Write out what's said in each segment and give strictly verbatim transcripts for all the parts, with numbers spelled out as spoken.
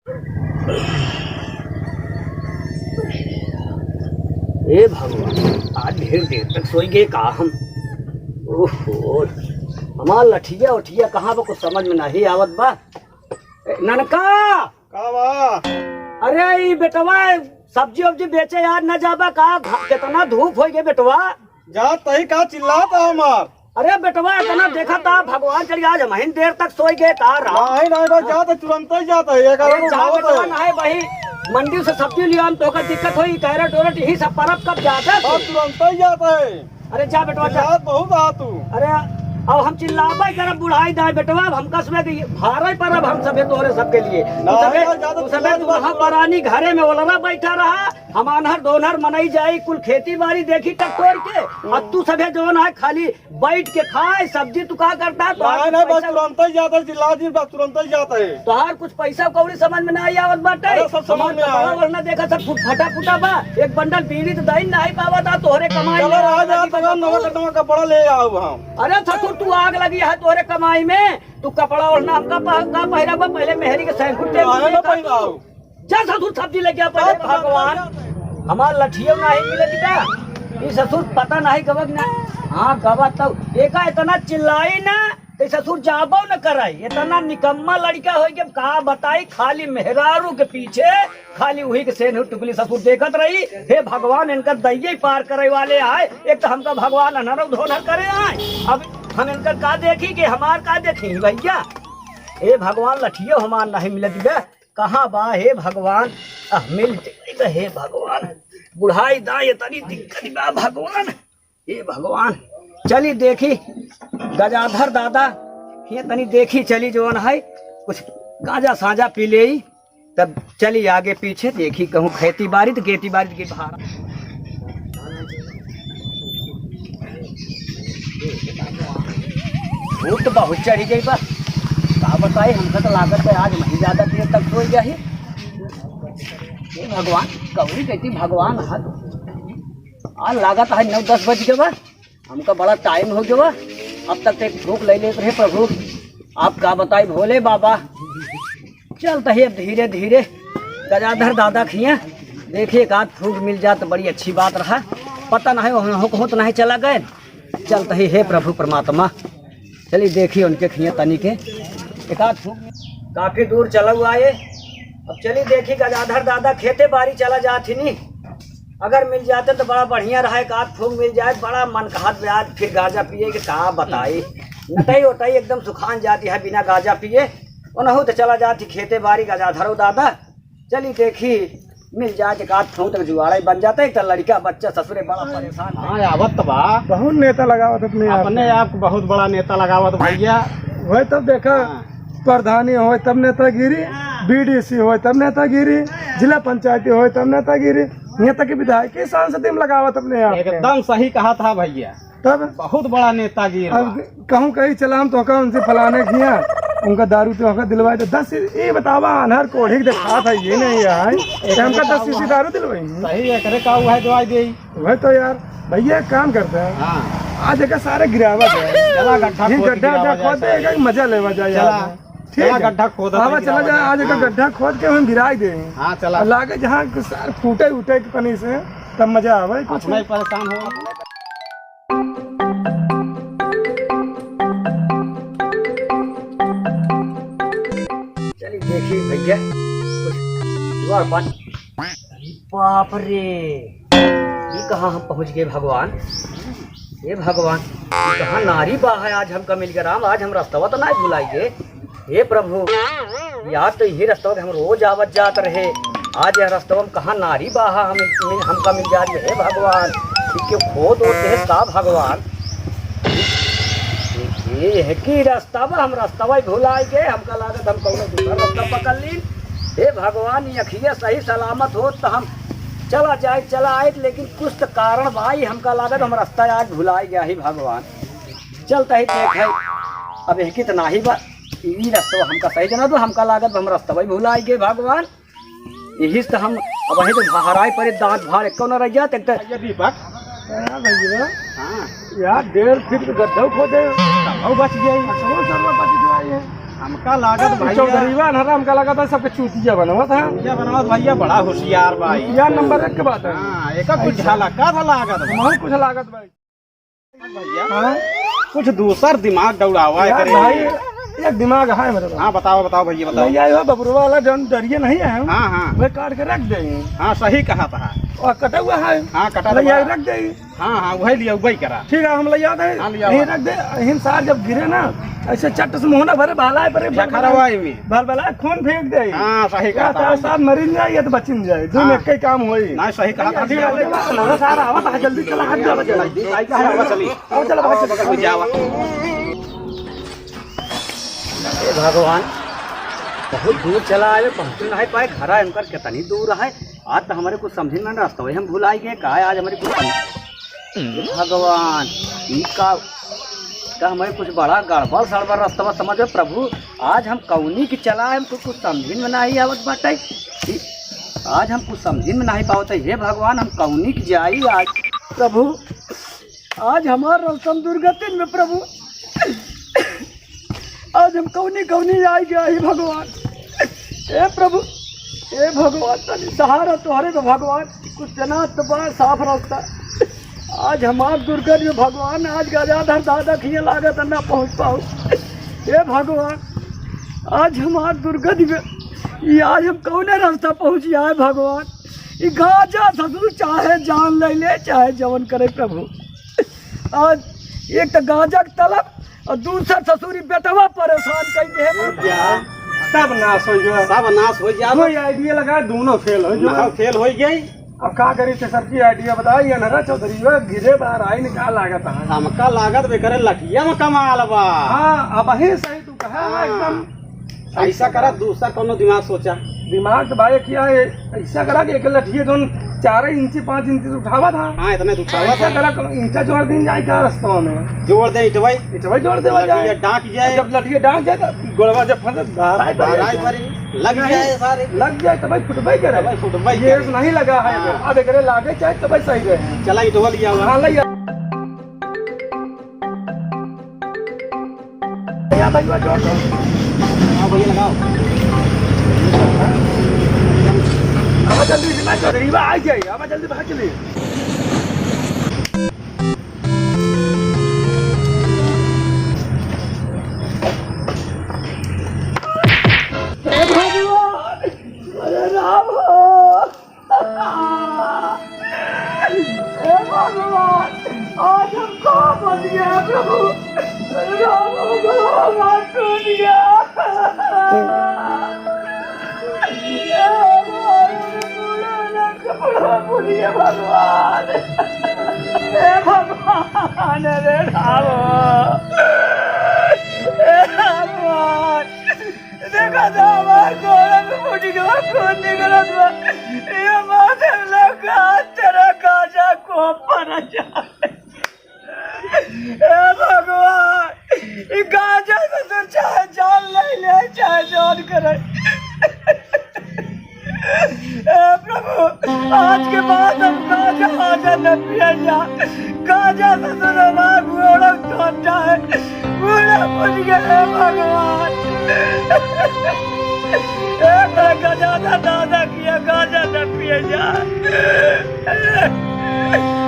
ए भगवान, आज ढेर देर तक सोई गए का हम? ओहो, हमार लठिया उठिया कहाँ बा, कुछ समझ में नहीं आवत बा। ए, ननका! का बा? अरे, ई बेटवा सब्जी उब्जी बेचे यार न जाबा का? घ-, कितना धूप होइ गए बेटवा। जात ही का चिल्लात है हमार? अरे बेटवा, इतना देखा था, भगवान चढ़ गया, आज हम ही देर तक सोई गए का राम? नहीं, नहीं, बस जात है, तुरंत ही जात है, एक अरे आदमी जा भागत बेटवा, है। नहीं भाई, मंडी से सब्जी लिया हम, तो का दिक्कत होई, कैरेट वैरेट यही सब परब कब जाता है बस तू? तुरंत ही जात है। अरे जा बेटवा, जा। चिल्लात बहुत आ तू। अरे, अब हम चिल्लाबे करब, बुढ़ाई दाई बेटवा, अब हमका सबे के भारे परब हम सबे तोहरे सबके लिए। तू ना, सबे, ना, ज्यादा तू सबे चिल्लात तू मत वहाँ बोल। परानी घरे में ओलरा बैठा रहा, हम आन्हर दोनहर मनई जाई, कुल खेती बाड़ी देखी टटोर के, अब तू सबे जौन है खाली बैठ के खाए, सब्जी तू का करता है? तोहार नहीं, कुछ नहीं, बस पैसा तुरंत ही जाता है, चिल्ला दी, बस तुरंत ही जाता है। तोहार कुछ पैसा कौड़ी समझ में नहीं आवत बाटे। अरे, सब समझ हमार में कपड़ा आए। ओढ़ना देखा, सब फुट-, फटा फुटा बा। एक बंडल बीड़ी तो दही नहीं पावा था, तोहरे कमाई चलो, में आ आग जा, लगी तो बा हम नवा ससुर। नवा कपड़ा ले आओ हम। अरे ससुर, तू आग लगी है तोहरे कमाई में, तू कपड़ा ओढ़ना हमका पह-, का पहिरा बा, पहले मेहरी के सैंकुल दे अरे, ना पहिराओ। जा ससुर, सब्जी लेके आ पहले। अरे भगवान, भगवान। हमार लठियो नहीं मिलत बा। ई ससुर पता नहीं गवत ना। हाँ, गवत तो एका इतना चिल्लाई ना, ते ससुर जाबो न कराई। इतना निकम्मा लड़का होई के का बताई, खाली मेहरारू के पीछे, खाली वही के सेन टुकली ससुर देखत रही। हे भगवान, इनकर दैये पार करे वाले आए। एक तो हमका भगवान अनहर धोनहर करे आए, अब हम इनकर का देखी कि हमार का देखी भैया। हे भगवान, लठियो हमार नहीं मिलत बा। कहाँ बा हे भगवान? आह, मिल जइबे हे भगवान। बुढ़ाई दाई तनी दिक्कत बा भगवान। हे भगवान, चली देखी गजाधर दादा, ये तनी देखी चली जौन है, कुछ गांजा साजा पी लेई, तब चली आगे पीछे देखी कहूँ खेती बाड़ी तो खेती बाड़ी के भाड़ा। भूख तो बहुत चढ़ी गई बा, का बताई, हमका तो लागत है आज वहीं ज्यादा देर तक सोई जाही। हे भगवान, कौड़ी कहती भगवान हाथ, आज लागत है नौ दस बज गए बा, हमका बड़ा टाइम हो गया बा, अब तक ते भूख ले लेत रहे प्रभु, आप का बताई भोले बाबा। चलत ही अब धीरे धीरे गजाधर दादा खिया देखिए, एक आध फूंक मिल जात तो बड़ी अच्छी बात रहा। पता नहीं, वहाँ होत नहीं चला गए। चलत ही, हे प्रभु परमात्मा, चली देखी उनके खिया तनी के एक आध फूंक। काफी दूर चला हुआ आए। अब चली देखी गजाधर दादा खेते बाड़ी चला जात ही नी। अगर मिल जाते तो बड़ा बढ़िया रहा, एक आध फूंक मिल जाए, बड़ा मन कहत बा आज फिर गांजा पिए के, का बताई। नटई ओटई एकदम सुखान जाती है बिना गांजा पिए। ओनहु तो चला जाती खेते बाड़ी गजाधरो दादा। चली देखी, मिल जाए एक आध फूंक तक जुआड़ा ही बन जाता। एक तो लड़का बच्चा ससुरे बड़ा परेशान है। हाँ, आवत तो बा। बहुत नेता लगावत अपने आप अपने को। आप को बहुत बड़ा नेता लगावत भैया। वही तब देखा, हाँ। प्रधानी होय तब नेतागिरी, बीडीसी होय तब नेतागिरी, जिला पंचायती होय तब नेतागिरी, यहाँ तक कि विधायक के सांसद में लगावत अपने आप के। एकदम सही कहा था भैया। तब बहुत बड़ा नेतागिरी अब बा। कहूँ कहीं चला हम तो का उनसे फलाने किया, उनका दारू तो का दिलवाए तो दस, ये बतावा अनहर कोढ़ी के देखा था ये नहीं है, ये हमका दस बतावा। शीशी दारू दिलवाई। सही है, करे का हुआ है दवाई दे। वह तो यार, भैया एक काम करते हैं। हाँ। आज एक सारे गिरावत है। चला गड्ढा ये खोद गड्ढा गिरावा गड्ढा जाए खोद सारे। देगा, मजा लेवा जाए चला। यार। ठीक चला है। गड्ढा खोदा आवा था, चला गिरावा जाए, जाए। आज एक हाँ। गड्ढा खोद के हम गिराई दे। हाँ, चला। और लागे जहाँ कुछ सार फूटे उठे के पानी से, तब मजा आवे कुछ। अपना ही परेशान हो। चलिए देखिए भैया, कुछ जुआड़ पान। अरे बाप रे, ये कहाँ हम पहुँच गए भगवान? हे भगवान, ये कहाँ नारी बा है आज हमका मिल गया राम, आज हम रस्तवा तो नहीं भुलाइए। हे प्रभु, यार तो यही रस्तवा के हम रोज आवत जात रहे, आज यह रस्तवा में कहाँ नारी बा है हम, हमका मिल जात है। हे भगवान, ये क्यों खोद होते हैं का भगवान? ये है कि रस्ता बा, हम रस्तवा ही भुलाए गए, हमका लागत हम कौनो दूसरा रस्ता पकड़ लीन। हे भगवान, ये अखिया सही सलामत होत तो हम चला जाए, चला आए, लेकिन कुछ तो कारण भाई, हमका लागत हम रस्ता आज भुलाए गया ही भगवान। चलता ही देख है, अब एक तो नाही बा, ई रस्ता हमका सही जना दो, हमका लागत हम रस्ता भाई भुलाए गए भगवान। यही से हम अब वहीं तो हराए परे, दांत भाड़ एको न रह जात, एक तो भैया दीपक। हाँ भैया। हाँ। यार, डेढ़ फीट के गड्ढा खोदे। तब बच गई। तब सर्व बच गया ये। हम का लागत भैया? चौधरीवा अनहरा हमका लागत है सबके चूतिया बनावत है। चूतिया बनावत भैया, बड़ा होशियार बा ई। यार नंबर एक के बात है। हाँ, एका कुछ ऐसा। झलका था लागत बा। बहुत कुछ लागत भाई। भैया, हाँ? कुछ दूसर दिमाग दौड़ावा यार करे। भाई, एक दिमाग है मेरे पास। हाँ, बताओ, बताओ भैया, बताओ। भैया, यो बबरुआ वाला जौन डरिया नहीं है, हाँ, हाँ। वह काट के रख दे। हाँ, सही कहा था। और कटा हुआ है। हाँ, कटा भैया, हुआ। रख दे। हाँ, हाँ, वही लिया, वही करा। ठीक है, हम ले आते हैं। हाँ, ले आओ। यहीं रख दे। यहीं सार जब गिरे ना, ऐसे चट से मुंह ना भरे, बहलाए परे, जखरवा में। भर भला खून फेंक दे। हाँ, सही कहा था। सार मरिन जाए या तो बचिन जाए, दो में हाँ। एक ही काम होई। ना, सही कहा था। ठीक है, ले आओ। सार आवा था, जल्दी चला, हट जाओ, जल्दी। आई का है, आवा चली। आओ, चलो, आओ, भाई, बगल में जावा। हे भगवान, बहुत दूर चला आए, पहुँच नहीं पाए, घरा इनकर कितनी दूर है। आज तो हमरे कुछ समझ में ना, रस्तवे हम भुलाइ गए, का आज हमरे कुछ समझ, हे भगवान, ई का, का हमरे कुछ बड़ा गड़बड़ सड़बड़ रस्तवा समझ में, प्रभु, आज हम कौनी की चला, हमको कुछ समझ में नहीं आवत बाटे। ई, आज हम कुछ समझ में नहीं पावत है, हे भगवान, हम कौनी की जाई आज, प्रभु। आज हमार रौशन दुर्गतिन में प्रभु, आज हम कौनी कौनी आइ गया ही भगवान। हे प्रभु, हे भगवान, तनी सहारा तोहरे में भगवान, कुछ जना तो बड़ा साफ रास्ता। आज हमार दुर्गति में भगवान, आज गजाधर दादा खिए लागत ना पहुँच पाऊ। हे भगवान, आज हमार दुर्गति में, ये आज हम कौने रास्ता पहुँची आए भगवान। ई गांजा ससुर चाहे जान ले ले, चाहे जवन करे प्रभु। आज एक तो गांजा के तलब और दूसर ससुरी बेटवा परेशान कर दे। हो गया, सब नाश हो गया। सब नाश हो गया। कोई आइडिया लगा, दोनों फेल हो गया। ना, फेल हो गई। अब का करी थे सर जी, आइडिया बताओ। ये नरा चौधरी हुआ गिरे बाहर आई निकाल लागत है। हमका लागत बे करे लठिया में कमाल बा। हाँ, अब ही सही तू कहा है हाँ। एकदम। ऐसा करा, दूसरा कौनो दिमाग सोचा। दिमाग तो भाई क्या है, ऐसा करा कि एक लठिए जोन चार इंची, पाँच इंची से उठावा था। हाँ, इतने तो उठावा ऐसा था। करा, कौनो ईंटा जोड़ दिन जाए का रस्तवा में। जोड़ दे इटवाई। इटवाई जोड़ देवा जाए। लठिया डांक जाए। जब लठिया डांक जाए तो गोड़वा जब फंसे, बाहर आई पड़े। बाहर आई पड़े। लग नहीं, जाए सारे। लग जाए तो भाई फुटबई करे। तो भाई फुटबई ये करे। नहीं लगा है हाँ। अब एकरे लागे चाहे तो भाई सही रहे। चला इटवा लिया हुआ। हाँ, ले आ। या भैया, जोड़ दो। हाँ भैया, लगाओ। अब जल्दी से मैं चौधरी बा, आ जाइए, अब जल्दी भाग चलिए। हे भगवान, अरे राम हो। हे भगवान, आज हम कहाँ फंस गए प्रभु? राम, भगवान, टूट गया। हे भगवान, टूट गया भगवान। हे भगवान, अरे राम। हे भगवान। देखा तो हमार गोड़ में फूटी के बाद खून निकलत बा। ये माथे में लगा तेरा गांजा को पर जा। हे भगवान, ई गांजा से तो चाहे जान ले ले, चाहे जान करे। हे प्रभु, आज के बाद हम गांजा वाजा न पिए जा। गांजा से तो हमार बूढ़ा ठंडा है। बूढ़ा बन गया है भगवान। हे तेरा गांजा ना दादा किया, गांजा न पिए जा।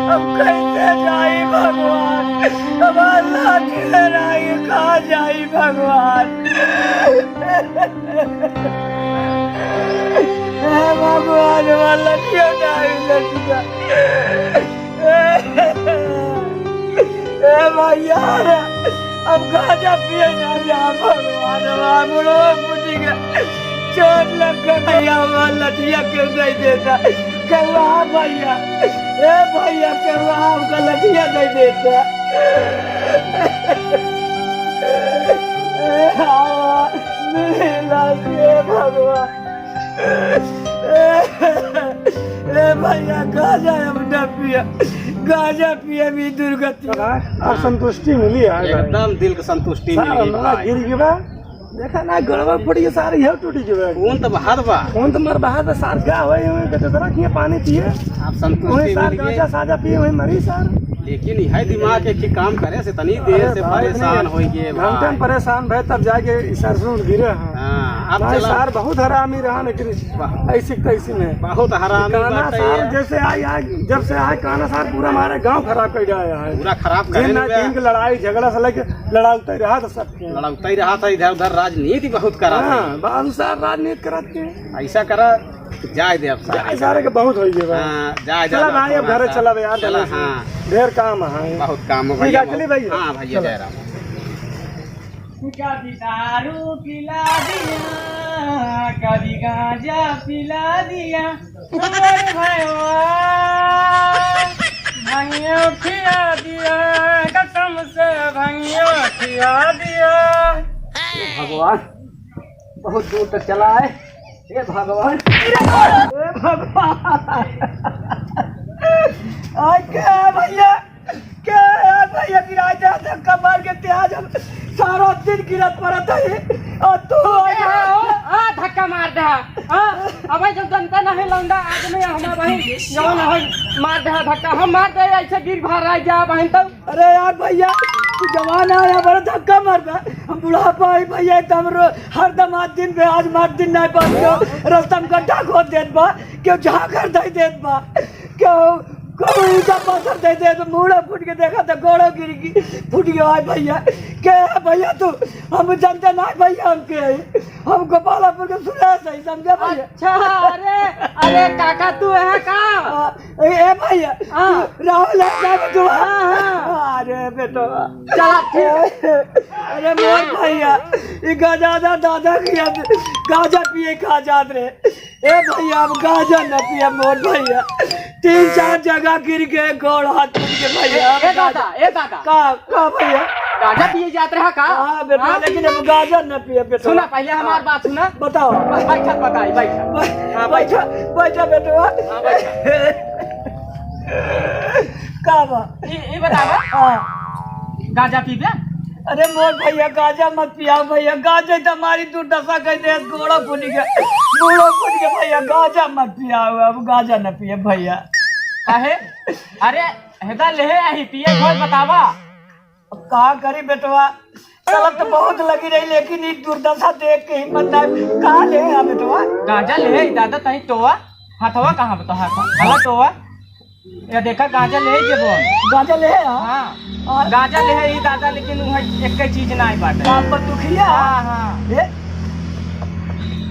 हम कैसे जाई भगवान? हमार लाठी ले रही, कहाँ जाई भगवान? हे भगवान, हमार लठिया नाही, लठिया। हे भैया, अब गांजा पिए ना जा भगवान, हमार मुड़वा फूटी गया, चोट लग गया, भैया, हमार लठिया क्यों नहीं देता? केहू आ भैया, हे भैया, केहू आ, हमका लठिया नहीं देता। हे भगवान, हे भगवान। ए भैया, गांजा हम न पिया, गांजा पिए भी दुर्गति। अब संतुष्टि मिली है भाई। एकदम दिल के संतुष्टि मिली सारा है ना भाई। गिर गया। देखा ना, गड़बड़ पड़ी है सारी, यह टूटी जो है। कौन तो बाहर बा? कौन तो मर बाहर बा, सार का होए हुए, तो दूसरा किए पानी पिए। आप संतुष्टि वही सार मिल गई। गांजा साजा पिए, वही मरी सार। लेकिन यह दिमाग एक ही काम करे से तनी देर अरे से भाई, परेशान नहीं, होई गए घंटे में भाई। परेशान भए तब जाके ई सरसों गिरे हैं। हाँ, अब भाई चला। सार बहुत हरामी रहा, लेकिन वाह। ऐसी तैसी में बहुत हरामी काना बात है सार ये। जैसे आई, आई, जब से आए काना सार पूरा हमारे गांव खराब कर गया है। पूरा खराब दिन करे ना हुए। दिन के लड़ाई झगड़ा से लेके लड़ाउते रहा था सबके। लड़ाउते ही रहा था, इधर उधर राजनीति बहुत करा था। हाँ, बाबू साहब राजनीति करत के। ऐसा करा, जाए दे अब सारे। जाए सारे के बहुत होई गए बा। हाँ, जाए दे चला अब भाई, अब थोड़ा घरे सा। चला बे यार, चला, जल्दी से। हाँ। ढेर काम है। बहुत काम है ठीक भैया, है, चलिए बहुत। भैया। हाँ भैया, चलो। जय राम। कभी दारू पिला दिया, कभी गांजा पिला दिया, अरे भैया, भंगिया खिया दिया, कसम से भंगिया खिया दिया। हे भगवान, बहुत दूर तक चला है। हे भगवान, हे भगवान। आय, क्या है भैया? क्या है भैया? गिराई दे, धक्का मार के त्याज हम सारा दिन गिरत पड़त है। और तू आ ए, गया। हाँ, ओ, आ, धक्का मार दे, हाँ। अब जब जनता नहीं लौंडा आदमी है, हमारा भाई जवान है, मार दे धक्का, हम मार दे ऐसे गिर भर रह जा बहन तो। अरे यार भैया, तू जवान है, हमारा धक्का मार दे। हम बुढ़ापा है भैया, एकदम रो-, हरदम आज दिन पे आज मार दिन नहीं पास क्यों? रास्ता में गड्ढा खोद देत बा, क्यों झांखर दे देत बा, क्यों कोई ईंटा पत्थर दे दे तो मुड़ा फूट के देखा तो गोड़ो गिर गई, फूट गया है भैया। के है भैया तू? हम जनते ना भैया, हम के है? हम गोपालपुर के सुरेश है, समझे भैया? अच्छा, अरे, अरे काका तू है का? आ, ए, ए भैया, हाँ। तू राहुल है ना बेटवा? हाँ, हाँ। अरे बेटवा। चला, ठीक। अरे मोर भैया, ई गांजा दा-, दादा की अब गांजा पिए का जात रहे। ए भैया, अब गांजा न पिए मोर भैया। तीन चार जगह गिर गए, गोड़ हाथ टूट गए भैया। ए, ए दादा, ए दादा। का, का भैया? गांजा पिए जात रहा का? हाँ बेटा, हाँ? लेकिन अब गांजा न पिए बेटा। सुना, पहले हमार बात सुना। बताओ। बैठा, बताई, बैठा। बै-, हाँ, बैठा, बैठा। बैठा बेटवा। हाँ, बैठा। का बा? ई, ई बतावा। हाँ। गांजा पीबे? अरे मोर भैया, गांजा मत पियाओ भैया, गांजा तो हमारी दुर्दशा कर दे, गोड़ा फूट गया, गोड़ा फूट गया भैया, गांजा मत पियाओ, अब गांजा न पिए भैया। काहे? अरे, हेदा लेहे आही, पिए खोल बतावा। अब का करी बेटवा, तलब तो बहुत लगी रही, लेकिन ई दुर्दशा देख के हिम्मत ना, का लेहे आ बेटवा? गांजा लेहे, दादा तहीं टोवा, हथवा कहाँ बता, हाथ, हला टोवा। या देखा, गांजा लेहे जेबो। गांजा लेहे आ? हाँ। और? गांजा लेहे ई दादा, लेकिन उहाँ एक चीज ना आई बाटे। का बंदूकिया? हाँ, हाँ। ए?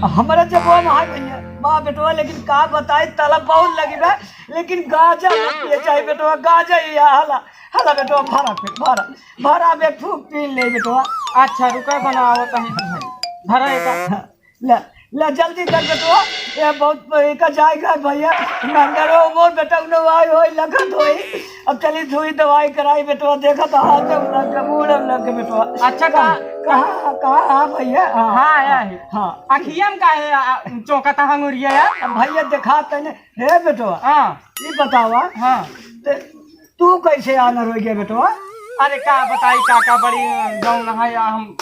हमरा जेबो में हाय भैया, बा बेटवा, लेकिन का बताई, तलब बहुत लगी बा, लेकिन गांजा मत पिए चाहे बेटवा, गांजा ही आ, हला। हला बेटवा, भरा फिर, भरा। भरा बे, फूक पी ले बेटवा। अच्छा, रुका, बनाओ तनी तू है। भरा एका। हाँ, ले, ले, जल्दी कर बेटवा। ये बहुत, एका जाएगा भैया। नंदरो मोर बेटा उन्हें आई होई, लगत होई। अब चली सुई दवाई कराई बेटवा, देखा तो हाथ में लग गया, मूड़ में लग गया बेटवा। अच्छा, कहाँ, कहाँ, कहाँ, हाँ भैया, हाँ। हाँ, आया है। हाँ। अखिया में काहे, आ, चौंकता हंगुरिया यार? अब भैया देखा तने, हे बेटवा। हाँ। ई बतावा। हाँ। ते तू कैसे आनर होइ गया बेटवा? अरे का बताई काका, बड़ी जौन है या हम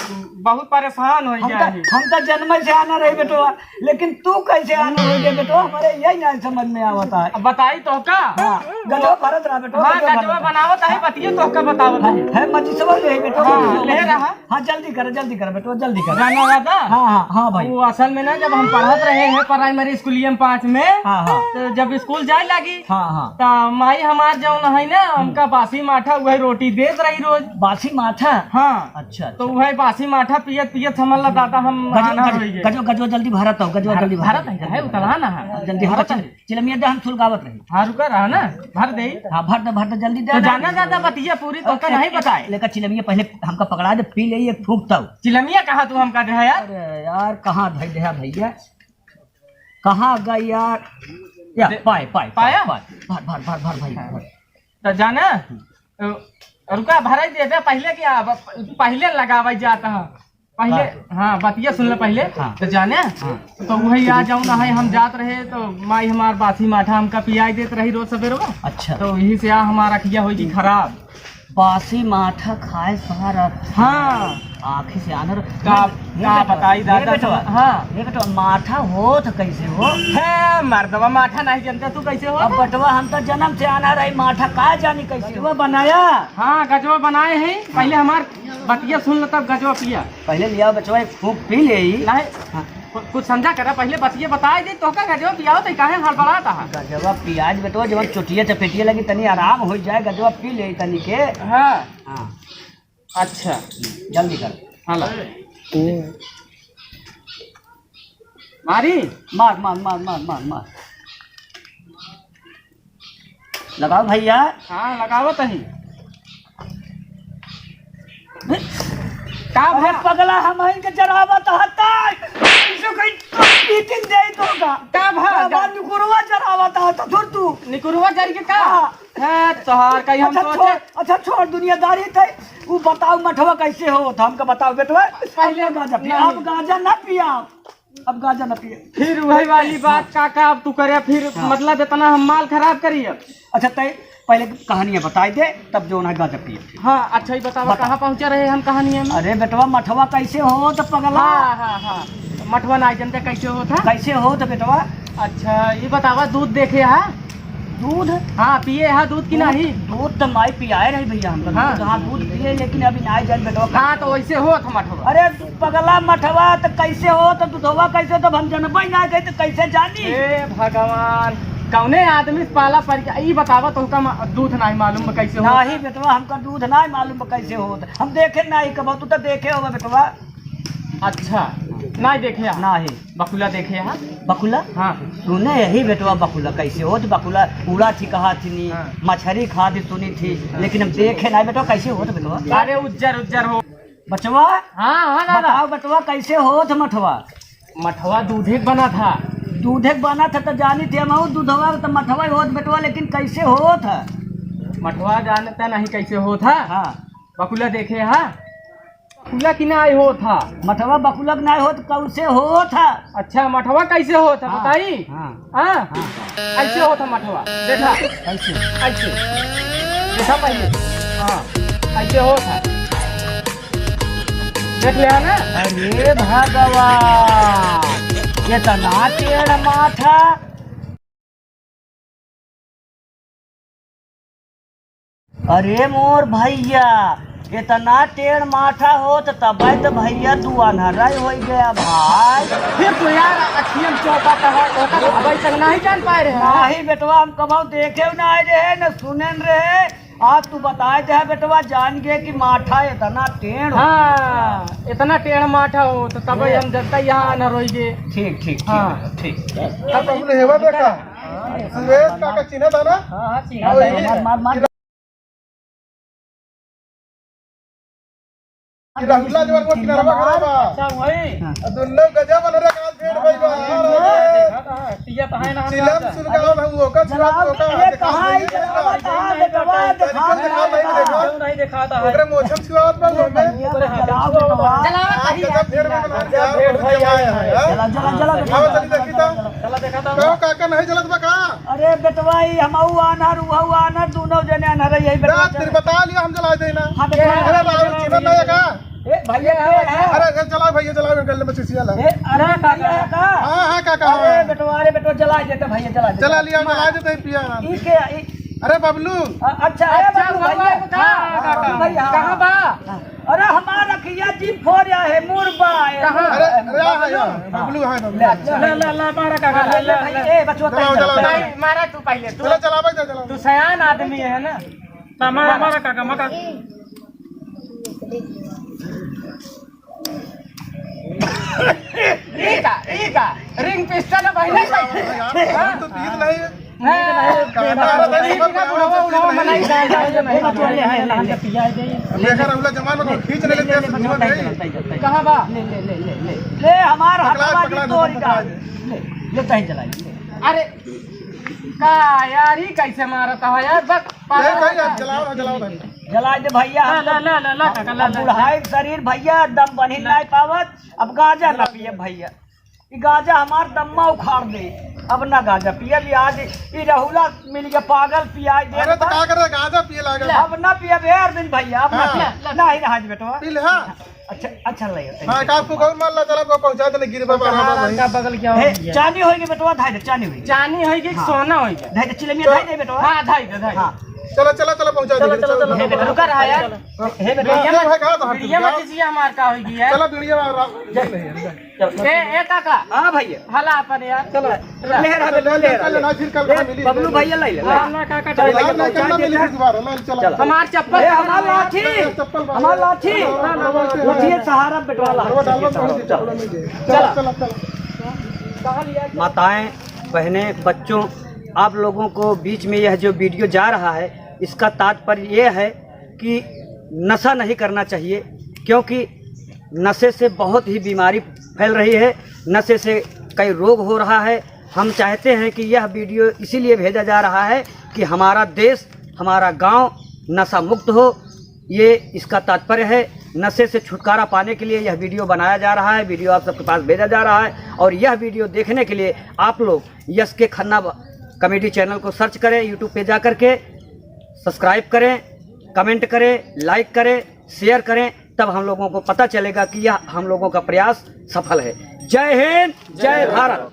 बहुत परेशान होइ हम गया त, है। हम त जन्म से आनर रही बेटवा, लेकिन तू कैसे आनर होइ गया बेटवा? हमारे यही नहीं समझ में आवत है। अब बताई तो का? हाँ, गजवा भरत रहा बेटवा, हाँ, गजवा गजवा भरत रहा। बनावत है, बतिये तो का बतावत है। है, मजिसवा ले बेटवा, हाँ, मजिसवा, ले मजिसवा। रहा। हाँ, जल्दी कर, जल्दी कर बेटवा, जल्दी कर। राना दादा, हाँ, हाँ, हाँ भाई। वो असल में ना, जब हम पढ़त रहे हैं प्राइमरी स्कूलिया में पाँच में, हाँ, हाँ। तो जब स्कूल जाए लागी, हाँ, हाँ। तो माई हमार जौन है ना, हम्म। हमका बासी माठा वही रोटी देत रही रोज। बासी माठा? हाँ। अच्छा, तो अच्छा। वही बासी माठा पियत पियत हमर ला दादा हम गजवा, आना गजवा, होई गए। गजवा, गजवा जल्दी भरत हो, गजवा भर-, जल्दी भरत भरत है, है, उतला ना है। जल्दी भरत भरत है। है। चिलमिया दे, हम सुलगावत रही। हाँ, रुका रहा ना, भर दे। हाँ, भर दे, भर दे, जल्दी दे तो ना। जाना ज्यादा बतिया पूरी तो ओके, का नहीं एक, बताए। लेकर चिलमिया पहले हमका पकड़ा दे, पी ले एक फूंक तब। चिलमिया कहाँ तू हमका दे यार? अरे यार, कहाँ भाई दे भैया? कहाँ गई यार? या, दे-, पाए, पाए, पाया? पाए, पाए। भर, भर, भर, भर भाई, हाँ। भर। तो जाना, अ, रुका, भराई दे दे, पहले क्या, ब-, पहले लगावे जाता है। पहिले, हाँ। हाँ, बतिया सुन ले पहिले। हाँ। तो जाने, हाँ। तो वही आ जाऊँ ना है, हम जात रहे तो माई हमार बासी माठा हमका पियाई देत रही रोज सवेरे। अच्छा। तो यही से आ हमार अखिया होई कि खराब। बासी माठा खाए सारा। हाँ। आँखी से आन्हर। का, हे का बेटवा, बताई हे दादा, बेटवा, सुन, हाँ। हे बेटवा, माठा होत कैसे हो? हे मर्दवा, माठा नहीं जनता तू कैसे हो? अब बेटवा, हम तो जन्म से आन्हर है, माठा का जानी कैसे हो? गजवा बनाया? हाँ, गजवा बनाए हैं। पहले हमार बतिया सुन लो, तब गजवा पिया। पहले लिया बेटवा, एक फूंक पी ले। नहीं, हाँ। कु-, कुछ समझा करा, पहले बतिया बताए दे, तो का गजवा पियाओ, तो काहे हड़बड़ाता है? गजवा पियाज बेटवा, जब चोटिया चपेटिया लगी, तनी आराम हो जाए, गजवा पी ले तनी के। हाँ। हाँ। अच्छा। जल्दी कर। हाँ, ला। मारी? मार, मार, मार, मार, मार, मार। लगाओ भैया। हाँ, लगावत ही। का अरे भा? पगला, हम इनके जरावत हता। इसो कहीं तो पीटिंग दे तो का? का भा? का बा निकुरवा जरावत हता, धुर तू। निकुरवा जर के का? हाँ। है तोहार कहीं हम अच्छा, सोचे। छोड़, अच्छा, छोड़ दुनियादारी थे। वो बताओ मठवा कैसे होत, हमका बताओ बेटवा। पहले अब गांजा पिया, नहीं। अब गांजा ना पिया, अब गांजा ना पिया। फिर वही वाली बात, हाँ। काका, अब तू करे फिर, हाँ। मतलब इतना हम माल खराब करी अब। अच्छा, तय पहले कहानियाँ बताई दे, तब जो ना गांजा पिए। हाँ, अच्छा, ये बतावा, बता। कहाँ पहुँचा रहे हम कहानियाँ में? अरे बेटवा, मठवा कैसे होत पगला? हाँ, हाँ, हाँ, मठवा ना जनते कैसे होत है? कैसे होत बेटवा? अच्छा, ये बतावा, दूध देखे हा? दूध? हाँ, पिए हा दूध की दूध, नहीं? दूध तो माई पियाए रही भैया हमका। हाँ। दूध, हाँ, दूध पिए, लेकिन अभी ना जान बेटवा। हाँ, तो वैसे होत मठवा। अरे पगला मठवा, तो कैसे होत दुधवा, कैसे, तो हम जनबे ना कही, तो कैसे जानी? ए भगवान, कौने आदमी से पाला पड़ गया? ई बतावा, तो का मा-, दूध नहीं मालूम बा कैसे होत? नहीं बेटवा, हमका दूध नहीं मालूम बा कैसे होत। हम देखे नहीं कबो, तू तो देखे होगा बेटवा। अच्छा, नहीं देखे हा? नहीं। बकुला देखे हा? बकुला? हाँ। सुने यही बेटवा, बकुला कैसे होत? बकुला उड़ा थी, कहा थी नी, हाँ। मछरी खा थी सुनी थी, हाँ। लेकिन हम देखे नहीं बेटवा, कैसे होत बेटवा? अरे उज्जर उज्जर हो। बचवा? हाँ, हाँ, दादा। बताओ बचवा, कैसे होत मठवा? मठवा दूधे के बना था। दूधे के बना था तो जानी थे हम, दूधवा तो मठवा ही होत बेटवा, लेकिन कैसे होत है? मठवा जानता नहीं कैसे होत है? हाँ। बकुला देखे हा? बकुला की नाई होत है। मठवा बकुला की नाई होत, कैसे होत है? अच्छा, मठवा कैसे होत है, हाँ, बताई? हाँ। हाँ? हाँ। ऐसे होत है मठवा। देखा। कैसे? ऐसे। देखा पहले। हाँ। ऐसे होत है। देख ले है ना? अरे भगवान, इतना टेढ़ माठा। अरे मोर भैया, इतना टेढ़ माठा होत तबै तो भैया तू अन्हरा होइ गया भाई। फिर तो यार अखियन चौका कहा, ओका तो अबै तक नहीं जान पाए रहे। नहीं बेटवा, हम कबहू देखे नहीं रहे, न सुने रहे। आज तू बताए दे बेटवा, जान गए कि माठा इतना टेढ़ हो। हाँ, इतना टेढ़ माठा हो तो तबे हम जनता यहाँ अन्हर होइ गए। ठीक, ठीक, ठीक, हाँ। ठीक। तब अपने हेवा देखा। सुरेश काका चिन्हत है ना? हाँ, हाँ, चिन्हत है। मार, मार, मार। कि रहुला जो वो किनारवा खड़ा बा। अच्छा, वही। हाँ। आ दुन्नो गजब वाला रे, काल भेंट भई बा। हाँ, देखा था, पिया तो है ना, चिलम सुलगाव है, वो का छुआ, वो का ये देखा कहाँ है, नहीं ये देखा। कहाँ है, देखा, देखा, तरीका देखा, देखा, देखा। क्यों नहीं देखा था? ओकरे मोछम छुआवत बा, वो में। ओकरे हाथ में छुआवत बा। आज गजब भेंट में बना दिया, बहुत जमाया है, हाँ? चला, चला, चला, चला। आओ, चली देखी तो। चला देखा था। कहो, काका नहीं चलत बा का? अरे बेटवा, ई हमहू आन्हर, उहऊ आन्हर, दूनो जने आन्हर, यही बेटवा रात दिन चल। बता लिया, हम जला देना। हाँ, बेटवा। अरे राहुल, चिन्हत नहीं है का? ए, भैया, ए, ए। अरे, ए, चलाओ भैया, चलाओ, गले में शीशिया ला। ए, अरे, ना, भैया, काका। का? हाँ, हाँ, काका, अरे, हाँ। बेटवा, अरे, बेटवा, जला देते, भैया, जला देते। चला लिया, हाँ। जला देते हैं, पिया। ई के, ई अरे, बबलू। अ-, अच्छा, अरे, अच्छा, बबलू भैया। भैया, हाँ, हाँ, हाँ, भैया, हाँ। कहाँ बा? अरे हमार अखिया जी फोर या है, मुरबा है। कहाँ? अरे, अरे, आ है, आ, बबलू है, बबलू। ले, अच्छा। ला, ला, ला, मारा काका, हाँ, ला, ले ला, भाई, ला। ए, बचवा चलाओ, तैयार चलाओ, कर। चलाओ। नहीं, मारा तू पहले, तू चलाओ, चलाओ, चलाओ, चलाओ। तू सयान आदमी है ना। ना, मारा, मारा काका, मारा। ई का, ई का? रिंग पिस्टल है भाई, नहीं भाई। यार, हाँ? हम तो तीस नहीं है। हाँ, काका, अरे, अरे, अरे, बुढ़वा, बुढ़वा, मनाई जाए, जाए, जाए, जाए। देखा रहुला जमान में कोई खींच नहीं लेते, ले, ले, ले, ले। कहाँ बा? ले, ले, ले, ले, ले। ले, हमार पकड़ा, हथवा पकड़ा, की तोरी पकड़ा का। दे। ले, ले, कहीं चला, ले। अरे, का यार, ई कैसे मारत हो यार? बस, ले, भाई, यार, जलाओ ना, जलाओ ना। जला दे भैया, ला, हम ला, तो ला, ला, ला, काका, ला, अब ला, बुढ़ाई शरीर भैया, दम बनी ला। नहीं पावत, अब गांजा ना पिए भैया। ई गांजा हमार दम्मा उखाड़ दे। अब ना गांजा पियब, ई आज ई रहुला मिल गया पागल, पियाई दे अरे तो बा। का करे, गांजा पिए लागल। अब ना पियब, ए अरविंद भैया, अब ना हाँ। पियब। नहीं रहा जी बेटवा। पी ले, हाँ। अच्छा, अच्छा लगे। हाँ, का आपको गौर मान ला, चला, आपको पहुँचा देने, गिर बाबा, हाँ, हाँ, हाँ। का बगल क्या हो गया? चानी होइगी बेटवा, धाई दे, चानी होइगी। चानी होइगी, हाँ। सोना होइगी। धाई दे, चिलमिया धाई दे बेटवा। हाँ, धाई दे, धाई दे। हाँ। चला, चला, चला, पहुँचा दे, चला, चला, चला। हे बेटा, रुका रहा यार। हाँ। हे बेटा, बीड़िया मत, भाई, कहाँ तो हाथ बीड़िया मत, चला। दीजिए हमार का होइगी यार। चला, बीड़िया वाला, नहीं, नहीं, नहीं। ए, ए काका। हाँ भैया। हला अपन यार। चलो। ले रहा, ले रहा, ले रहा। ना, फिर कल ए, मिली। बबलू भैया ले ले, ले। हाँ, ना, काका, चलो, चलो, भैया, चलो, पहुँचा चलो, देता। मिली दोबारा, ले, चलो। चलो। हमार चप्पल ए, हमार लाठी, चप्पल हमार लाठी। उठिए, सहारा बेटवा ला। चलो, चलो, चलो। माताएं, बहनें, बच्चों, आप लोगों को बीच में यह जो वीडियो जा रहा है, इसका तात्पर्य यह है कि नशा नहीं करना चाहिए, क्योंकि नशे से बहुत ही बीमारी फैल रही है, नशे से कई रोग हो रहा है। हम चाहते हैं कि यह वीडियो इसीलिए भेजा जा रहा है कि हमारा देश, हमारा गांव नशा मुक्त हो, ये इसका तात्पर्य है। नशे से छुटकारा पाने के लिए यह वीडियो बनाया जा रहा है, वीडियो आप सबके पास भेजा जा रहा है। और यह वीडियो देखने के लिए आप लोग यस के खन्ना कॉमेडी चैनल को सर्च करें, यूट्यूब पे जा करके सब्सक्राइब करें, कमेंट करें, लाइक करें, शेयर करें, तब हम लोगों को पता चलेगा कि यह हम लोगों का प्रयास सफल है। जय हिंद, जय भारत।